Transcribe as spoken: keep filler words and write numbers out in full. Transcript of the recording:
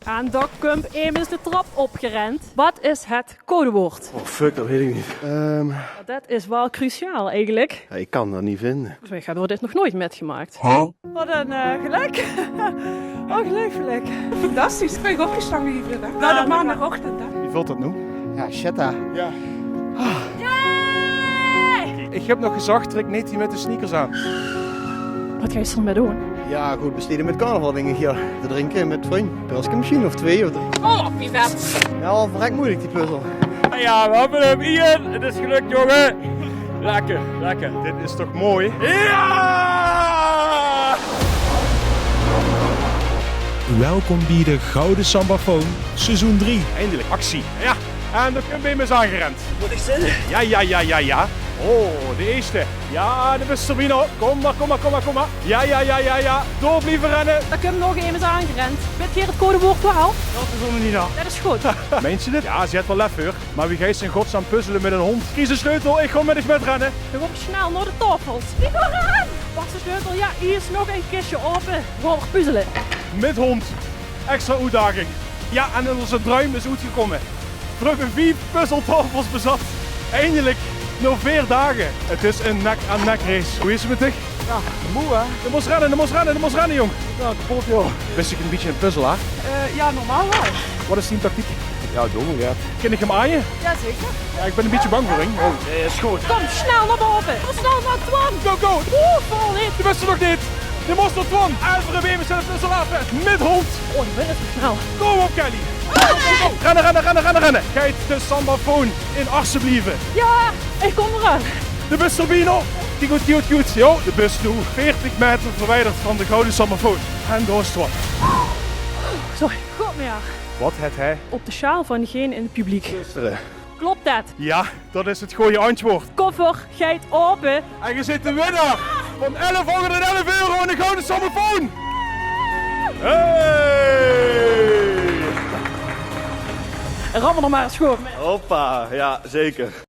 En dan kump emes de trap opgerend. Wat is het codewoord? Oh fuck, dat weet ik niet. Ehm. Ja, det is waal cruciaal eigelik. Ja, ik kan dat niet vinden. Volges mich hebbe we dit nog noeit mitgemaak. Wat ein, eh, gelök. Ongeluifelik. Fantastisch. Bin ik opgestange hie veur, hè. Nao de maondagochtend, hè. Wie veult dat noe? Ja, shit, hè. Ja. Yay! Ik heb nog gezag, trek neet die met de sneakers aan. Wat geis se d'r mit doon? Ja, good bestede met carnaval, dink ik, ja. Te drinke met vriend. Pilske misschien, of twee of drie. Oh, wie vet. Ja, waal verrek moeilijk, die puzzel. Ja, we hebbe hem, Ian. Het is gelök, jonge. Lekker, lekker. Dit is toch mooi? Ja! Welkom bie de Goude Sambafoon, seizoen drie. Eindelik actie. Ja, en d'r kump emes aangerend. Mót ich zègke? Ja, ja, ja, ja, ja. Oh, de eerste. Ja, de bus is d'r bienao. Kom maar, kom maar, kom maar, kom maar. Ja, ja, ja, ja, ja. Door blieve renne. D'r kump nog emes aangerend. Wit geer het codewoord waal? Dat is Nina. Dat is good. Meins se dit? Ja, ze het waal lef, huur. Maar wie geis se in godsnaam puzzele met ein hond? Kries de sleutel, ik gaon met dich mitrenne. Dan gaon ik snel nao de taofels. Ik gaon renne! Pak de sleutel, ja, hie is nog ein kistje aope. Gaon we puzzele. Met hond. Extra oetdaging. Ja, en ozze druim is oetgekómme. We hebbe vief puzzeltaofels bezat. Eindelik, nao veer daag. Het is ein nek-aan-nek race. Wie is het met dich? Ja, moe, hè? De mós renne, de mós renne, de mós renne, jóng. Ja, kapot, joh. Bis se ein bietje ein puzzelaar? Eh, ja, normaal waal. Wat is dien tactiek? Ja, dom, ja. Kin ik hem aaie? Ja, zeker. Ja, ik bin ein bietje bang veur hing. Oh. Nee, is good. Kom, snel nao baove. Kom, snel nao Twan. Go, go. Oeh, vol hit. De bus is d'r nog neet. De mós nao Twan. En we hebbe emes in de puzzel aaf. Met hond. Oh, die bus is zo snel. Kom op, Kelly. Go, go, go. Renne, renne, renne, renne, renne. Geit de Sambafoon in Arse blieve? Ja, ik kom d'raan. De bus is d'r bienao. Kiek good, kiek good, kiek good. Jo, de bus is noe veertig meter verwijderd van de Goude Sambafoon. En dao is Twan. Sorry, god, maar ja. Wat het hij? Op de sjaal van degene in het publiek. Gisteren. Klop det? Ja, dat is het goeie antwoord. Koffer geit aope. En geer zeet de winnaar van elfhónderdelf euro in de Goude Sambafoon. Hey! Ramme d'r maar ens good. Hoppa, ja, zeker.